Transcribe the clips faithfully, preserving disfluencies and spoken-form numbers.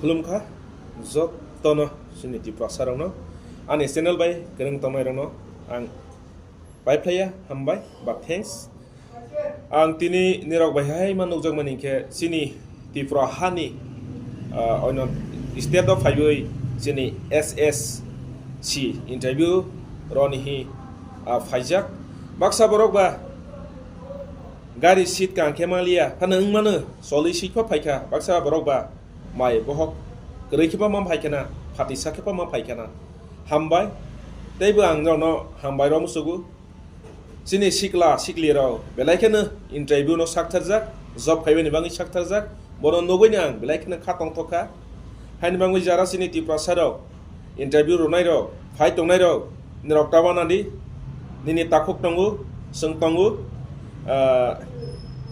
Khulumkha jottono chini Tiprasarokno, ani channel bai kwrwng tongnairokno ang paiphlaiya hambai ba thanks. Ang tini nirok bai hai ma nukjakmani hinkhe chini Tripura hani, ah, oino state o phaiwi chini S S C interview roni hi, ah, phaijak. Baksa borok ba gari seat kaham khe manliya, phano wng mano, choli seat pho phaikha. Baksa borok ba mai bohok kwrwi khe ma phaikha na, phatisa khe ma phaikha na. Hambai, teibo ang norokno hambai rw musugo. Chini sikla sikli rok belai kheno interview no saktharjak, job khaibani bagwi saktharjak, bono nugwi ni ang belai kheno kha tongthok kha. Haini bagwi jara chini Tiprasa rok interview rwnai rok, phai tongnai rok, norok ta uanadi, nini takhuk tongo, chwng tongo, ah,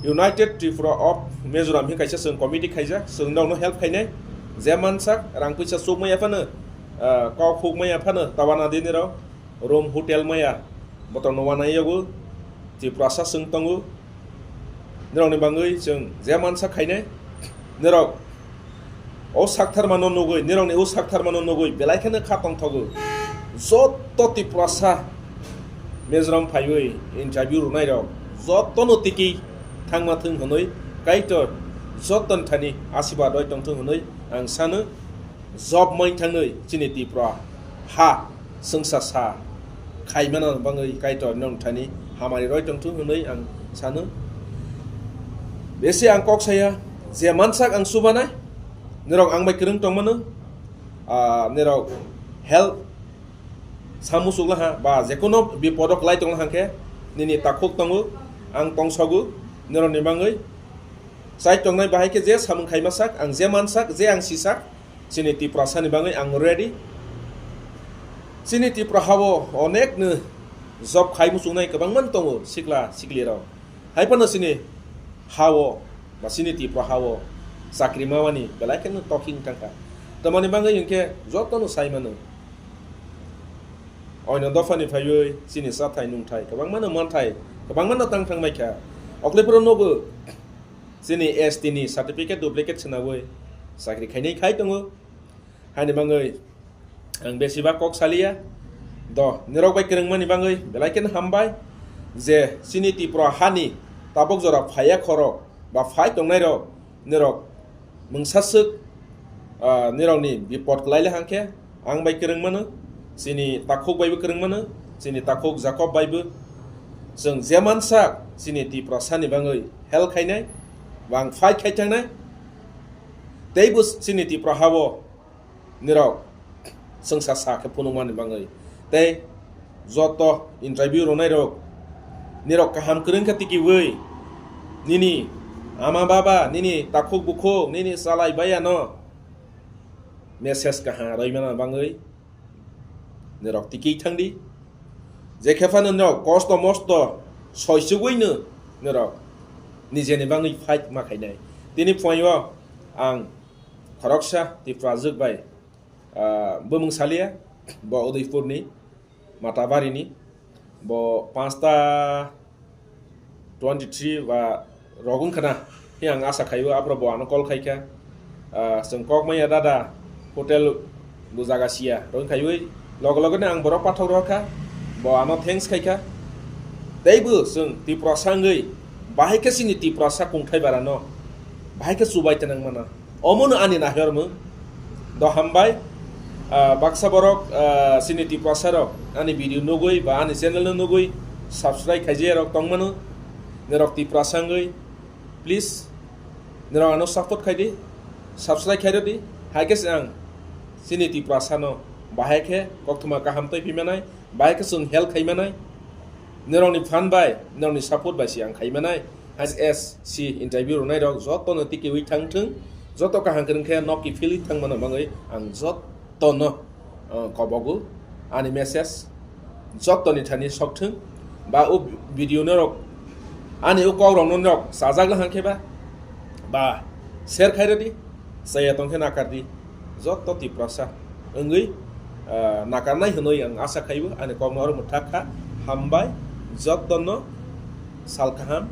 United Tripura of Mizoram hin kaisa chwng committee khaijak, chwng norokno help khainai, je mansak rang puisa chukmaya phano, ah, kok hukmaya phano ta uanadi nirok. Room hotel maya, botorno uanai yago, Tiprasa chwng tongo. Nirokni bagwi chwng je mansa khainai, nirok o saktharmano nugwi, nirokni o saktharmano nugwi belai kheno kha tongthogo. Jotto Tiprasa Mizoram phaiwi interview rwnairok jottono tiki thangma thwng hwnwi Kaitor jottoni thani asibad rwi tongthwng hwnwi ang sano. Job main thangnwi chini Tripura ha swngsa sa khaimano bagwi Kaitor nong thani hamari roi tongthung hwnwi ang sano. Besi ang kok saya, je mansak ang subanai, nirok ang bai kwrwng tongmano, ah, nirok help samu sugla ha, ba jekono bipodo kwlai tongla hangkhe, nini takhuk tongo, ang tongsogo, nirokni bagwi. Chai tongnai bahai khe je samung khaima sak, ang je mansak, je ang sisak, chini Tiprasani bagwi ang ready. Chini Tripura hao onek no job khai muchungnai kwbangma tongo sikla sikli rok. Hai phano chini hao ba chini Tripura hao chakri mawani belai kheno toking tangkha. Tamoni bagwi hinkhe jotono sai mano. Oino dophani phaiwi chini chathai nungthai kwbangmano manthai kwbangmano tang thang maikha. Oklephuru nogo chini S T ni certificate duplicate swnawi chakri khainai khai tongo. Haini bagwi ang besiba kok saliya. Do, nirok bai kwrwngmani bagwi belai kheno hambai je chini Tripura hani tabuk jora phaiya khorok ba phai tongnai rok nirok mungsa swk, ah, nirokni bipot kwlai le hangkhe ang bai kwrwng mano, chini takhuk baibo kwrwng mano, chini takhuk Jakob baibo. Chwng je mansak chini Tiprasani bagwi help khainai, bang fight khai thangnai, teibo chini Tripura hao nirok swngsa sa khe phunukmani bagwi. Tei joto interview rwnairok nirok kaham kwrwng khe tikiwi nini ama baba, nini takhuk bukhuk, nini chalai bayano message kaham rwimana bagwi nirok tikwi thangdi. Je khe phano nirok kosto mosto soisugwino nirok nijeni bagwi fight ma khainai. Tini phuaio ang khoroksa Tiprajwk bai, ah, bumung salia, bo Udaipurni, Matabarini, bo panchta twenty three ba rok wngkha na, hi ang asa khaio, aphuru bo ano call khaikha, ah, chwng kok maya dada, hotel bo jaga siya, rok wngkhaiwi, loge loge no ang borok pathok rokha, bo ano thanks khaikha, teibo chwng Tiprasa wngwi, bahai khe chini Tiprasa kungthai barano, bahai khe chubai twnang mana. Omono ani naharmung. Do hambai, ah, baksa borok, ah, chini Tiprasa rok ani video nugwi ba ani channel no nugwi subscribe khaijaya rok tongmano. Nirok Tiprasa wngwi, please, nirok ano support khaidi, subscribe khairodi. Hai khe se ang chini Tiprasa no bahai khe koktwma kaham tei phimanai, bahai khe chwng help khaimanai. Nirokni phan bai, nirokni support bai se ang khaimanai. H S C interview rwnairok jotono tikiwi thangthwng, joto kaham kwrwng khe nok kiphilwi thangmano bagwi ang jotono, uh, kobogo. Ani message jotoni thani sokthwng, ba o video norok ani o kokrokno norok chajak lahang khe ba, ba share khairodi, chaya tongkhe nakardi, joto Tiprasa wngwi, ah, nakarnai hwnwi ang asa khaibo, ani kokno oro mwthak kha. Hambai, jotono sal kaham,